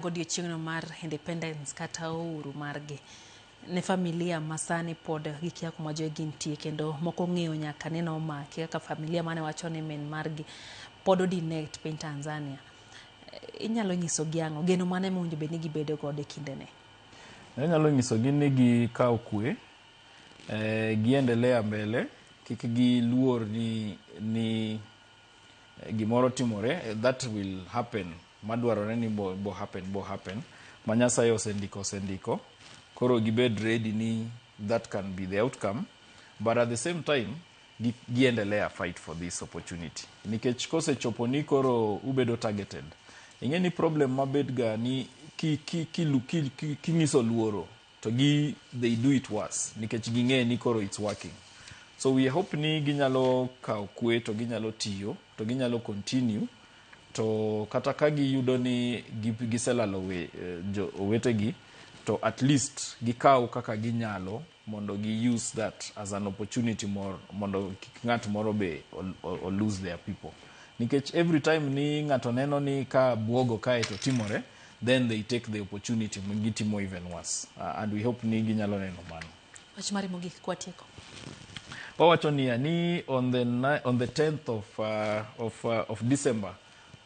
Godiochieng'no mar independence kata uhuru margi ne familia masani pod gikia kuma jogi nitie, kendo moko ong'eyo nyaka ni nomaki kaka familia mane wacho ni min margi pod odinet piny Tanzania. Inyalo nyisogi ang'o? Geno mane mowinjo bed ni gibedo godo e kindeni? Anyalo nyisogi ni gikaw kwe, giendelea mbele, kik giluor ni gimoro timore. That will happen, madwarore ni bo happen, bo happen ma Nyasaye osendiko, osendiko. Koro gibed ready ni that can be the outcome, but at the same time giendelea fight for this opportunity, nikech kosechopo ni koro ubedo targeted, ing'e ni problem mabed ga ni kinyiso luoro to gi they do it worse, nikech ging'e ni koro it's working. So we hope ni ginyalo kawo kwe to ginyalo tiyo to ginyalo continue, to kata ka giyudo ni giselalo owetegi, to at least gikaw kaka ginyalo mondo gi use that as an opportunity more, mondo kik ng'at moro be o lose their people, nikech every time ni ng'ato neno ni ka buogo kae to timore, then they take the opportunity, gitimo even worse, and we hope ni ginyalo neno mano. Wach mari mogik kwatieko. Wawacho niya ni on the 10th of December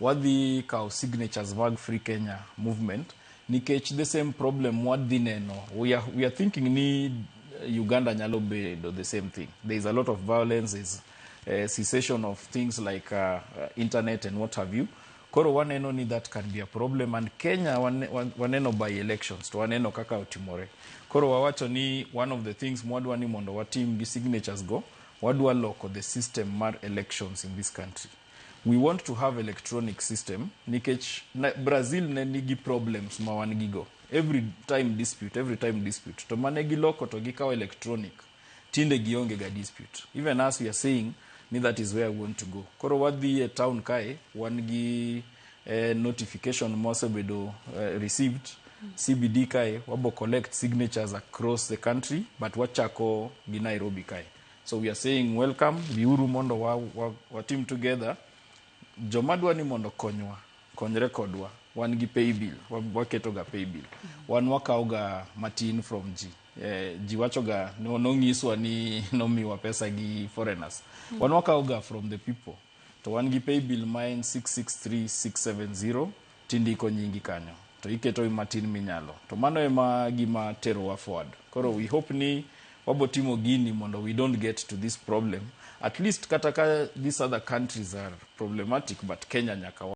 wadhi kawo signatures mag Free Kenya Movement, nikech the same problem wadhi neno, we are thinking ni Uganda nyalo bedo the same thing. There is a lot of violence, is cessation of things like internet and what have you. Koro waneno ni that can be a problem, and Kenya waneno by elections to waneno kaka otimore. Koro wawacho ni one of the things mwadwa ni mondo watim gi signatures go, wadwa loko the system mar elections in this country. We want to have electronic system, nikech Brazil ne nigi problems ma wan gigo, every time dispute, every time dispute, to mane giloko to gikawo electronic, tinde gionge ga dispute. Even us, we are saying ni that is where we want to go. Koro wadhi e town kae, wan gi notification mosebedo received CBD kae, wabo collect signatures across the country, but wachako gi Nairobi kae. So we are saying welcome, biuru mondo wa team together. Joma dwa ni mondo konywa, konyre kodwa, wan gi paybill, waketo ga paybill. Wan wakawo ga matin from ji. Ji wacho ga no, nonyiswa ni nomiwa pesa gi foreigners. Wan wakawo ga from the people, to wan gi paybill ma en 663670, tindiko nyingi kanyo to iketo matin minyalo, to mano ema gima terowa forward. Koro we hope ni wabo timo gini mondo we don't get to this problem. At least kata ka these other countries are problematic, but Kenya nyaka